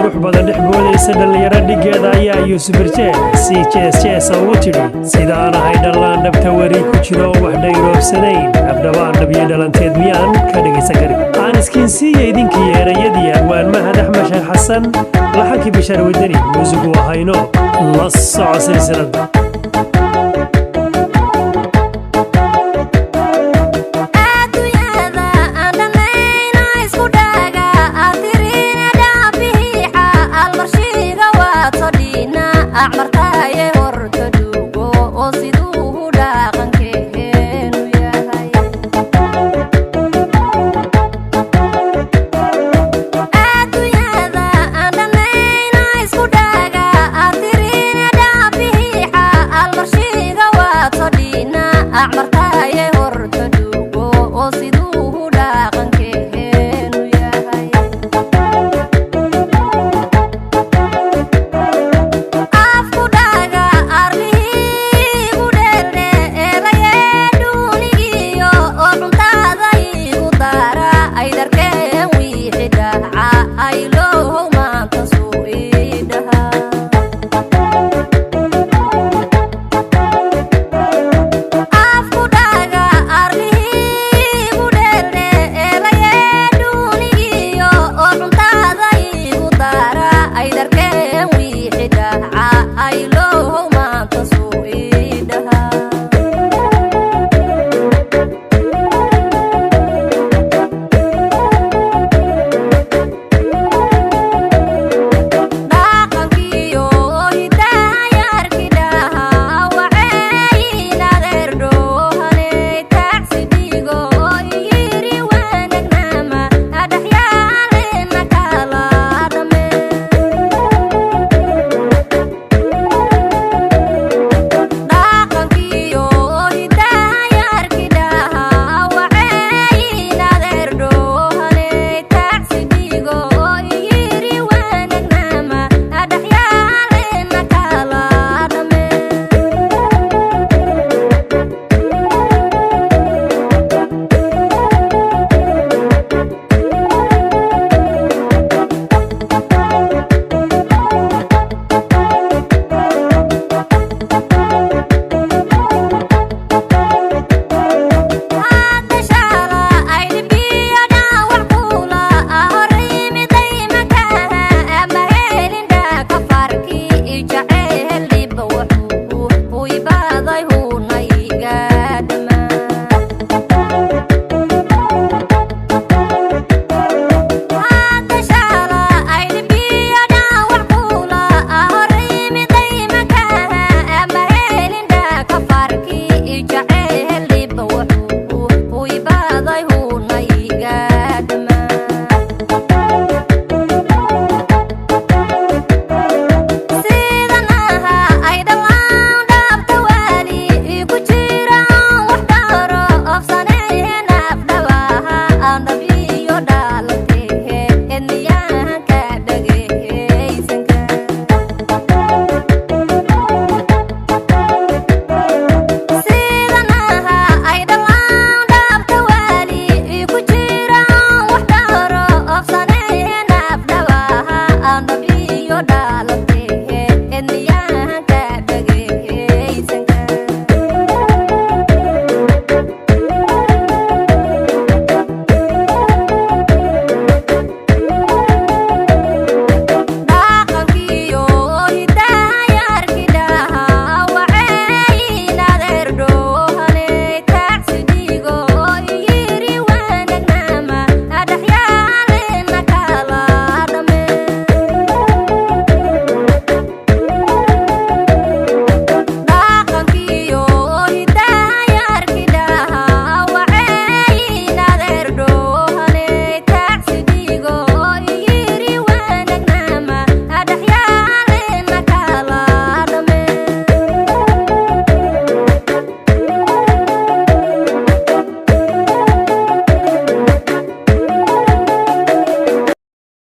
Qurux badan dhex boodaysa dhallinyaro dhiggeeda ayaa Yuusuf Birjee si jees jeesa ugu tidhi: "Sidaan ahay dhallaan dhabta weri ku jiro, wax dhayroobsanayn, abdhabaan dhabiyo dhalanteed miyaan ka dhegaysan karin?" Aan iskiinsiiya idinkii erayadii Abwaan Mahad Axmed Sheekh Xasan, laxankii Bishaar Wadani, muusigu ahayno. La soco silsiladda. Adduunyada aan dhammayna isku dhaga atirina dhaabihiixa almarshiga waato dhiina acmar.